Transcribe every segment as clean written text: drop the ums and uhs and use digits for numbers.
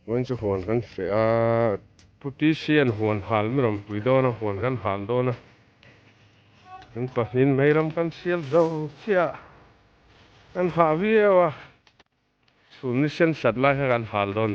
Vawiin chu huan kan feh a, Pu TC-a'n huan hal min rawn pui dawn a, huan kan hal dawn a, kan pahnihin mei ram kan sial zo chiah a, kan hah viau a, chhun ni sen sat lai kha kan hal dawn.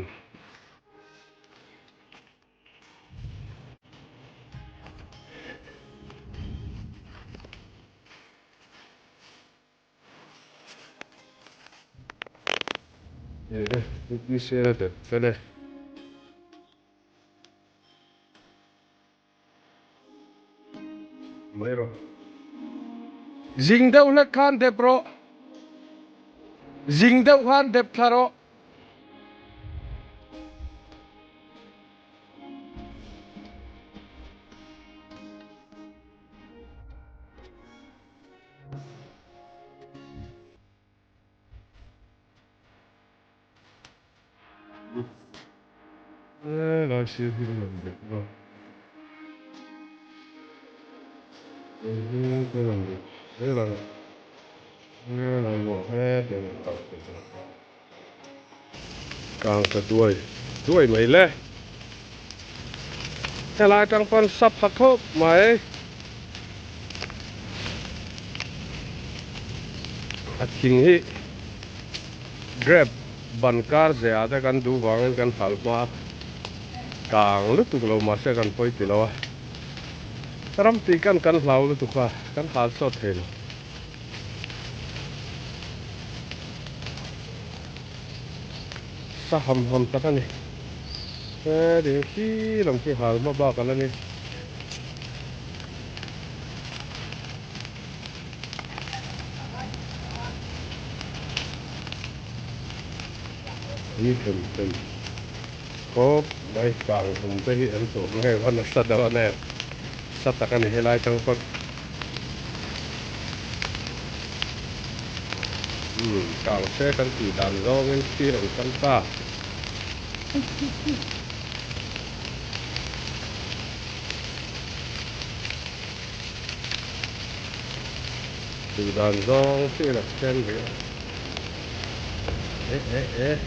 Zing deuh hlek khan dep rawh. Zing deuh khan dep thla rawh. Lai sir hi a lang deuh a. He lang deuh zel a. Lai maw he te lang tak te chu. Kang ta duai duai mai le. Helai atang pawn sap ha khawp mai. A thing hi grape ban kar zeh ah te kan duh vangin kan hralh hma a, kang lutuk lo mahse kan pawi ti lo a. Ram tih kan kan hlau lutuk a, kan hal sawt thei lo. Sa ham ham tak a ni. He ding khi lam khi hal hma bak a la ni. Hi them them khawp mai kang hlum te hi an tuah nge va nasa deuh a nen sa tak a ni helai tang pawn. Umm kang se kan tih dan zawngin khi rawn kal ta. Duh dan zawng chiah in a then rih a. Eh eh eh.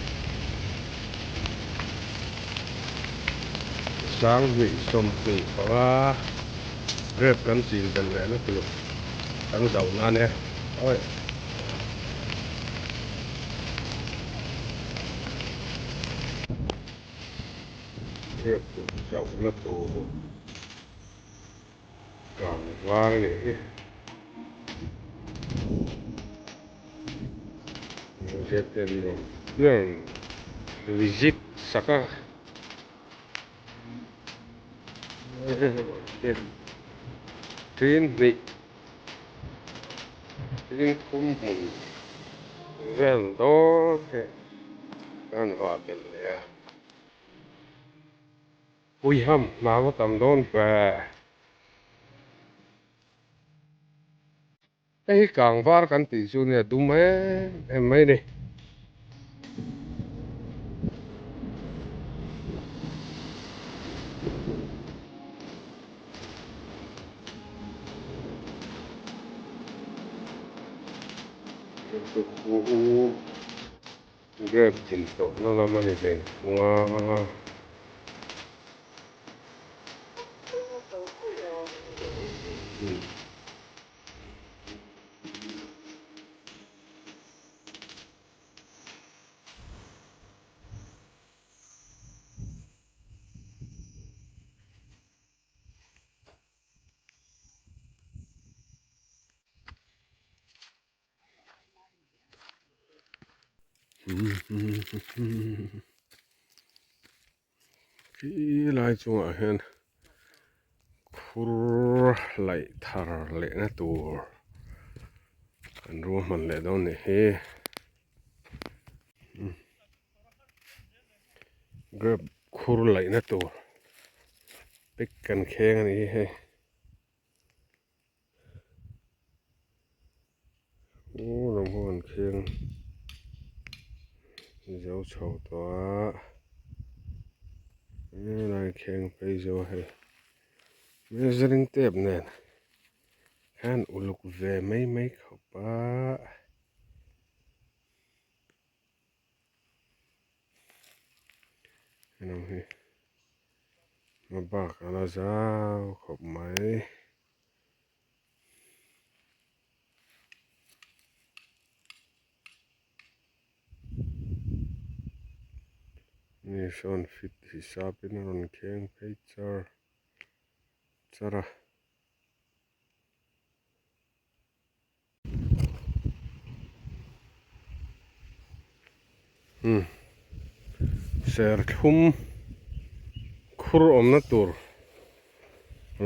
2025 Grape kan chin belh leh na tur kan zauh nan e. Awi. Grape zauh na tur kang var a nih hi. Visit sak a. Tin hnih tin thum hmun vel dawn te kan vah belh leh a. Puiham hna va tam dawn ve. Hei hi kangvar kan tih chu nia dum em em mai ni. Grape chin tawhna lam a ni ve thung a. Khi lai chungah hian khur laih thar lehna tur an ruahman leh dawn nih hi grape khur laihna tur pick kan kheng a ni hi hei. Aw lam ho an kheng zo chho tawh a helai kheng phei zo a hei measuring tape nen khan uluk ve mai mai khawp a. Heng hi hma bak a la zau khawp mai. Mi sawn fit hisapin a rawn kheng phei char char a. Umm serthlum khur awmna tur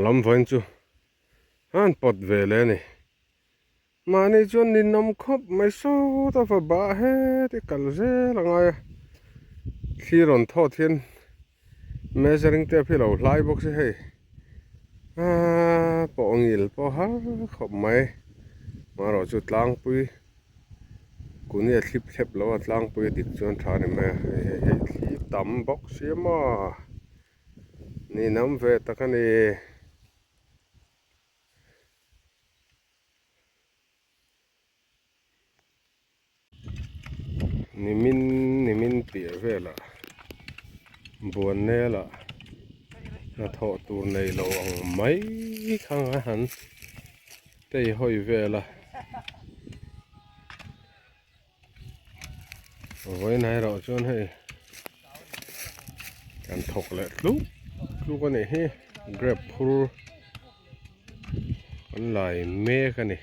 lam vawiin chu an pawt ve leh a ni. Mahni chuan ninawm khawp mai sawt a va bah heti kal zel a ngai a, thli rawn thawt hian measuring tape hi a lo hlai bawk si hei aaa pawh ngil pawh har khawp mai amaherawh chu tlangpui kuni a thlip thlep lo a tlangpui a dik chuan tha a ni mai a hei hei hei thli tam bawk si a maw ninawm ve tak a ni. Nimin nimin piah velah Buannel-ah hnathawh tur nei lo ang mai kha a han tei hawi vel a. Vawiin erawh chuan hei kan thawk leh tluk tluk a nih hi grape phur an lai mek a ni.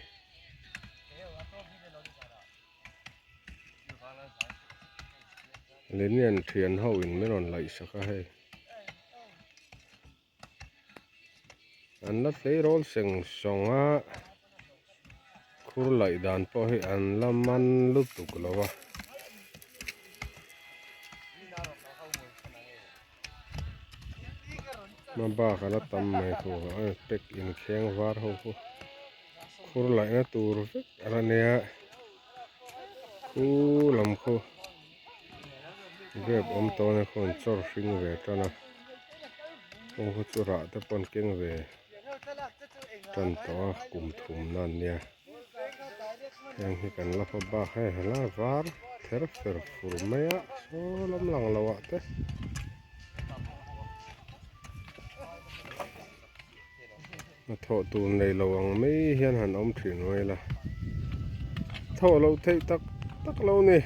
Linian thian ho in min rawn laih sak a hei an la tleirawl seng sawng a khur laih dan pawh hi an la man lutuk lo a. Hma bak a la tam mai thu a pack inkheng var ho khu khur laihna tur vek a la nia khu lam khu grape awm tawh a nia khaw an chawr hring ve tan a kawng khu chu rah te pawh an keng ve tan tawh a kum thum na an nia heng hi kan la hma bak hei helai var ther fer fur mai a saw lam lang lo ah te. Hnathawh tur nei lo ang mai hian han awm thin mai la, thawh loh theih tak tak lo ni.